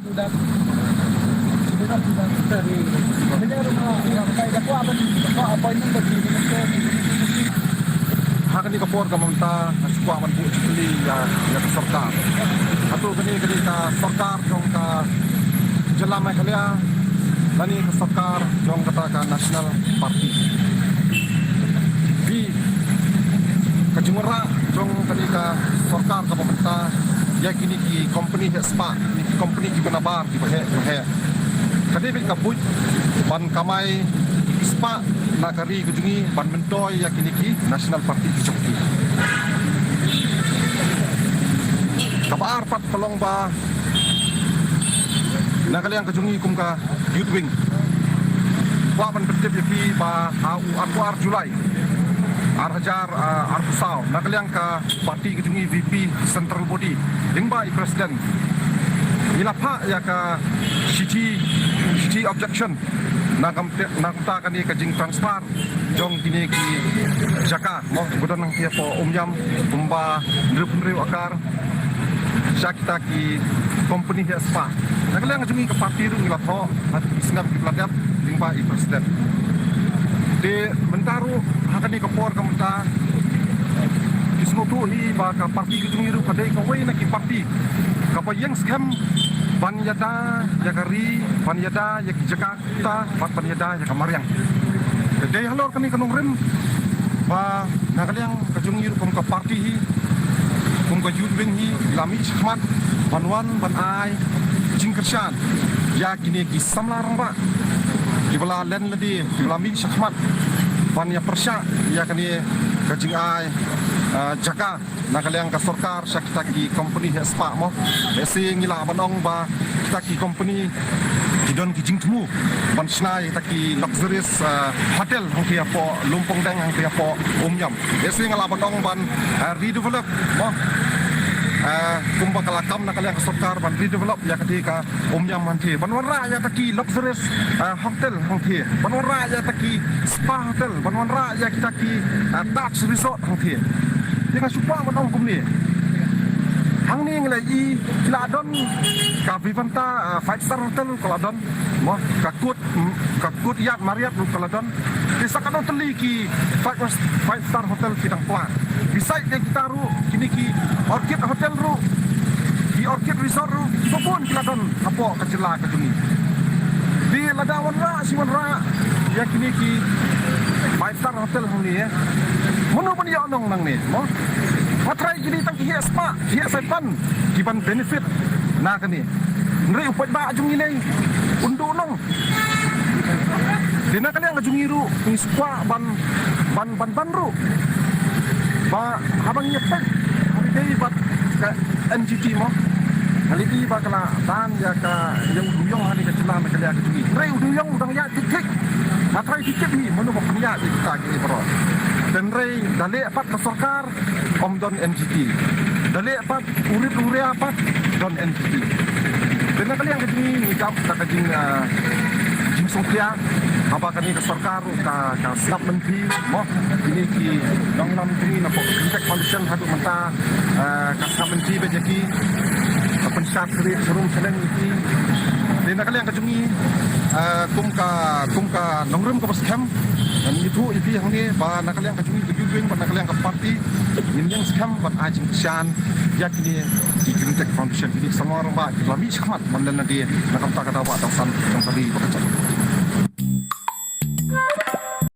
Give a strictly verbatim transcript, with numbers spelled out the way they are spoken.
Ha kane ka por ka mynta nga shu kwah ban buh jingkylli ïa, ïa ka sorkar. Hato kane ka dei ka sorkar jong ka jylla Meghalaya lane ka sorkar jong kata ka National Party? Phi, ka jingwanrah jong kane ka sorkar kaba mynta ïa kine ki kompani heh spah, kine ki kompani kiba nabar, kiba heh, kiba heh. Ka dei beit ka buit ban kamai spah na ka ri ka jong ngi ban myntoi ïa kine ki National Party ki jong ki. Kaba ar pat ka long ba na ka liang ka jong ngi kum ka Youth Wing, kwah ban pyntip ïa phi ba ha u arphew ar July ar hajar, ah, arphew saw, na ka liang ka party ka jong ngi VPP Central Body lyngba i President, ngi la phah ïa ka shithi, shithi objection na ka bynta, na ka bynta kane ka jingtransfer jong kine ki jaka, mo, ba don hangtei hapoh Umiam, kumba hynriew phew hynriew akar sha kita ki kompani heh spah. Na ka liang ka jong ngi ka party ruh ngi la thoh ha ki snem kiba la dep lyngba i President. Te mynta ruh ha kane ka por ka mynta, ngi sngewthuh hi ba ka party ka jong ngi ruh ka dei kawei na ki party kaba ïeng skhem ban ïada ïa ka ri, ban ïada ïa ki jaka kumta bad ban ïada ïa ka mariang. Te dei halor kane ka nongrim ba na ka liang ka jong ngi ruh kum ka party hi, kum ka Youth Wing hi, la mih shakhmat ban wan ban ai jingkyrshan ïa kine ki samla rangbah kiba la len lade, kiba la mih shakhmat ban ïa pyrshah ïa kane ka jingai, ah, jaka na ka liang ka sorkar sha kita ki kompani heh spah, mo. Lehse ngi lah ban ong ba kita ki kompani ki don ki jingthmu ban shna ïa kita ki luxurious, ah, hotel hangtei hapoh Lumpongdeng, hangtei hapoh Umiam. Lehse nga lah ban ong ban, ah, redevelop, mo. Ah, kumba ka la kam na ka liang ka sorkar ban redevelop ïa kata ka Umiam hangtei, ban wanrah ïa kita ki luxurious, ah, hotel hangtei, ban wanrah ïa kita ki spa hotel, ban wanrah ïa kita ki, ah, Taj Resort hangtei. Te nga shu kwah ban ong kumne. Hangne ngi la ïohi ki la don ka Vivanta, ah, five star hotel ka la don, mo, ka Court, mm, ka Courtyard Marriott ruh ka la don. Te sa katno tylli ki five, five star hotel ki dang pla. Beside ïa kita ruh, kine ki Orchid Hotel ruh, ki Orchid Resort ruh, kiba bun ki la don hapoh ka jylla ka jong ngi. Te lada wanrah shi wanrah ïa kine ki five star hotel hangne, mano ban ïoh nong nangne, mo? Nga tharai kine tang ki heh spah, ki heh saipan ki ban benefit na kane. Hynrei u paidbah jong ngi lei un duh nong. Te na ka liang ka jong ngi ruh ngi sngewkwah ban, ban, ban, ban ruh ba haba ngi ïa peit holiday bad ka NGT, mo, nga la ïohi ba ka la ban ïa ka, ïa u dewïong ha kane ka jylla Meghalaya ka jong ngi. Hynrei u dewïong u dang ïaid thik thik. Nga tharai phi tip hi mano ba pynïaid ïa kita kiei baroh. Hynrei da leh pat ka sorkar, ym don NGT. Da leh pat u rit u ria pat, don NGT. Te na ka liang ka jong ngi ngi dap da ka jing, ah, jingsngewkhia haba kane ka sorkar ruh ka, ka sngap lynti, mo, kine ki nongïalam jong ngi na ka Greentech Foundation haduh mynta, ah, ka sngap lynti bad ïa ki, ka pynshad syriem syriem shaneng ïa ki. Te na ka liang ka jong ngi, ah, kum ka, kum ka nongrim kaba skhem, ngi ïathuh ïa phi hangne ba na ka liang ka jong ngi ka Youth Wing bad na ka liang ka party ngin ïeng skhem ban ai jingkyrshan ïa kine ki Greentech Foundation, kine ki samla rangbah kiba la mih shakhmat ban len lade na ka bynta ka dawa daw san jong ka ri bad ka jaitbynriew.